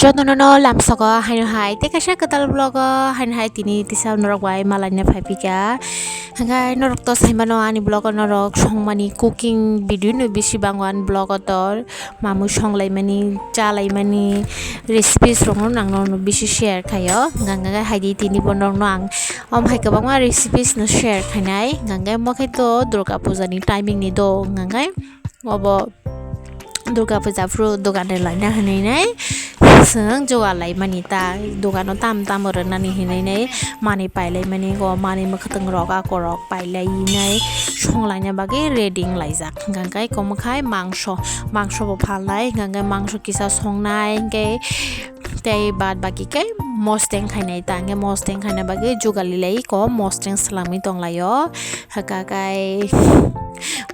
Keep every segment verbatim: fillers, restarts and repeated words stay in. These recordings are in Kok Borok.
Jotono no lamsogo haino hai tei kaisa kwtal vlog o haino hai tini tisa norok bai malaina phai phika. Hwnkhe norok to sai mano ani vlog o norok songmani cooking video no bisi bango ani vlog o to mamui songlaimani chalaimani recipes rok no nang no bisi share khaio. Hwnkhe hai di tini bo norok no ang om hai kwbangma recipes no share khainai. Hwnkhe mo khe to Durga puja ni timing ni do hwnkhe. Obo Durga puja phuru dogan rwlaina hinwi nai chwng jugal laimani ta, dogano tam tamo rwnani hinwi nai manwi pailaimani, o manwi mwkhwtwng rok akorok pailainai songlaina bagwi ready wnglaijak. Hwnkhe eko mwkhai mangso, mangso bo phalnai, hwnkhe mangso kisa songnai, hwnkhe tei bad baki khe mosteng khainai ta, hwnkhe mosteng khaina bagwi jugal lai eko mosteng swlamwi tonglaio. Hwnkha khe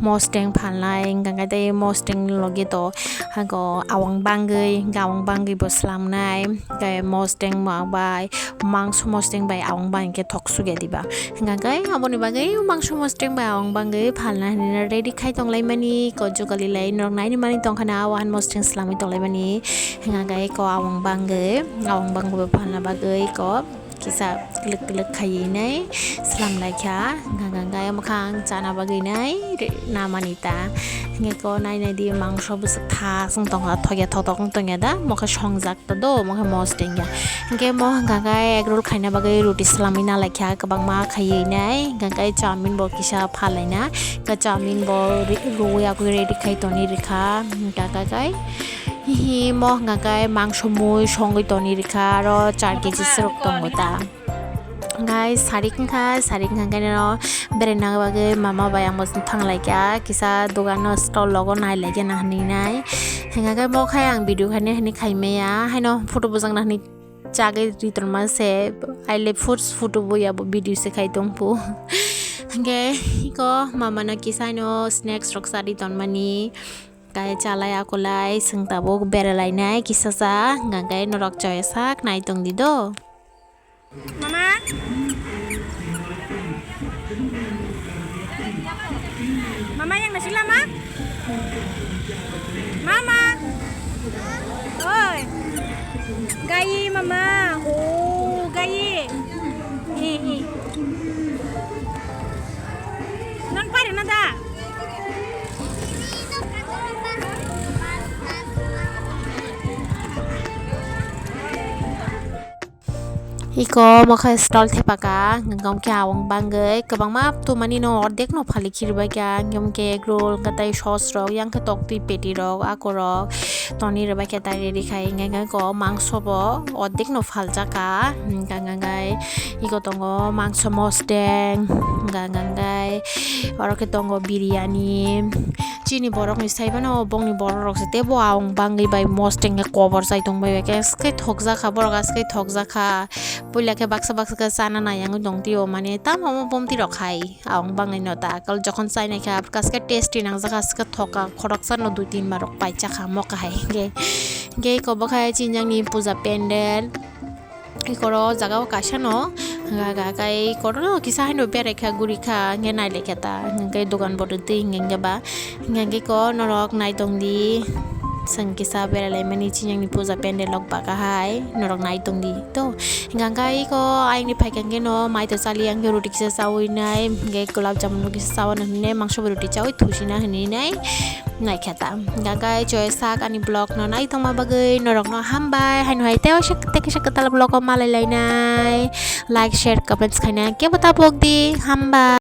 mosteng phalnai, hwnkha khe tei mosteng logi to hwnkha awang bangwi, hwnkha awang bangwi bo swlamnai, tei mosteng ma bai mangso mosteng bai awang bangwi khe thok sugya diba. Hwnkha khe aboni bagwi mangso mosteng bai awang bangwi phalna hinwi ready khai tonglaimani, ko jugali lai norok naini manwi tongkha na, awan mosteng swlamwi tonglaimani, hwnkha khe ko awang bangwi, awang bangwi bo phalna bagwi ko. Kisa kwlwk kwlwk khaiwi nai swlam lai kha, hwnkha hwnkha khe mwkhang chana bagwi nai namani ta. Hwnkhe ko nai nai di mangso bwswk thas wng tongkha, thokya thoktok wng tongya da, mokhe songjak ta do, mokhe mos tengya. Hwnkhe mo hwnkha khe egg roll khaina bagwi roti swlamwi na lai kha, kwbangma khaiwi nai, hwnkha khe chowmin bo kisa phalai na, hwnkhe chowmin bo ri-, rwui agwi ready khai toni rwkha, hwnkha khe. Hihi mo hwnkha khe mangso mui songwi toni rwkha, aro char keji srok tongo ta. Hwnkhe sarik wngkha, sarik wngkha khe no beraina bagwi mama bai ang bo thang lai kha, kisa dogan no stall logo nai lai khe na hinwi nai. Hwnkha khe mo khai ang video khaina hinwi khai maya, haino photo bwjakna hinwi chagwi ri tongma se, I love foods photo bo ya bo video se khai tong phu. Hwnkhe iko mama no kisa no snacks rok cha ri tongmani. Kai chalai akulai, chwng tabuk beralainai kisa sa, hwnkha khe norok choya sak nai tong di do. Mama? Mama yang nasi lama? Mama? Oi. Gai mama. Oh, gai. Eh, eh. Non pare na da? Iko mokhe stall thepaka, hwnkhe awang bangwi kwbangma tumani no ordek no phali khiribaikha, hwnkhe egg roll, hwnkhe tei sauce rok, yang khe toktwi peti rok, akorok toni rwbaikha, tai ready khai, hwnkhe ko mangso bo ordek no phaljakha, hwnkhe iko tongo mangso mosteng, hwnkhe oro khe tongo biryani. Chini borok ni sai phano bongni borok rok se teibo awang bangwi bai mosteng khe kobor chai tong bai khe, aske thokjakha borok, aske thokjakha. Puila khe baksa baksa khe chana nai wngwi tong tio, mane tamo omo bomti rok hai awang bangwi no ta. Kal jokhon chai nai kha, aske tasty nangjakha, aske thoka, khoroksa no dui tin ma rok pai chakha mo kahai. Hwnkhe, hwnkhe iko bo khai chinjak ni puja pandal. Ikoro o jaga o kaisa no, hwnkha khe ikoro no kisa haino berai kha, guri kha, hwnkhe nai lai kha ta, hwnkhe dogan bo rwtwi hwnkhe ba, hwnkhe ko norok nai tong di, chwng kisa berai lai mani chini puja pandal rok baka hai, norok nai tong di to, hwnkhe iko ayang ni phai kha hwnkhe no mai to chali ya, hwnkhe roti kisa chaui nai, hwnkhe gulab jamun bo kisa chaui nai, mangso bo roti chaui thusi na hinwi nai. Naikhe ta. Hwnkha khe choi sak ani vlog no nai tongma bagwi norok no hambai. Haino hai tei kaisa kwtal vlog o malai lainai. Like, share, comments khaina kebo ta pok di. Hambai.